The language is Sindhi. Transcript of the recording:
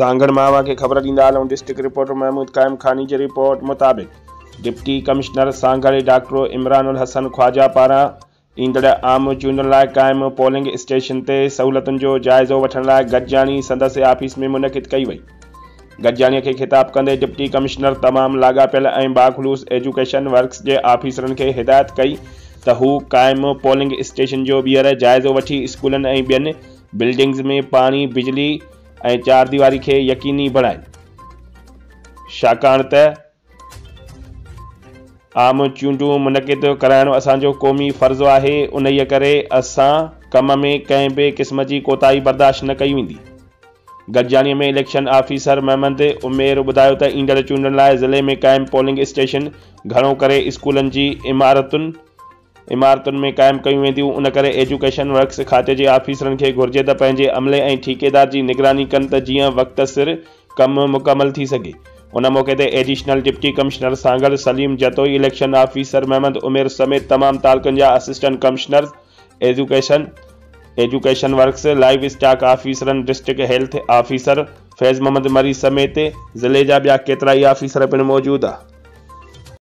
سانگهڙ مان اوهان کي خبر ڏيندا هلون ڊسٽرڪٽ رپورٽر محمود قائم خاني جي رپورٽ مطابق deputy commissioner Sanghar doctor Imran ul Hassan Khawaja پاران ايندڙ عام چونڊن لاء قائم پولنگ اسٽيشن تي سهولتن جو جائزو وٺڻ لاء گڏجاڻي سندس آفيس ۾ منعقد ڪئي وئي. گڏجاڻي کي خطاب ڪندي ڊپٽي ڪمشنر تمام لاڳاپيل ۽ باخلوص ايجوڪيشن ورڪس جي آفيسرن کي هدايت ڪئي ته هو قائم پولنگ اسٽيشن جو ٻيهر جائزو وٺي اسڪولن ۽ ٻين بلڊنگز ۾ پاڻي، بجلي ۽ چارديواري کي يقيني بڻائين، ڇاڪاڻ ته عام چونڊون منعقد ڪرائڻ اسان جو قومي فرض آهي، انهيء ڪري اسان ڪم ۾ ڪنهن به قسم جي ڪوتاهي برداشت نه ڪئي ويندي. گڏجاڻي ۾ اليڪشن آفيسر محمد عمير ٻڌايو ته ايندڙ چونڊن لاء ضلعي ۾ قائم پولنگ اسٽيشن گهڻو ڪري اسڪولن جي عمارتن عمارتن ۾ قائم ڪيون وينديون، ان ڪري ايجوڪيشن ورڪس کاتي جي آفيسرن کي گهرجي ته پنهنجي عملي ۽ ٺيڪيدار جي نگراني ڪن ته جيئن وقت سر ڪم مڪمل ٿي سگهي. ان موقعي تي additional deputy commissioner Sanghar Saleem Jatoi, election officer Muhammad Umair سميت تمام تعلقن جا assistant commissioners, education education works, live stock آفيسرن، district health officer Faiz Muhammad Marri سميت ضلعي جا ٻيا ڪيترائي آفيسر پڻ موجود.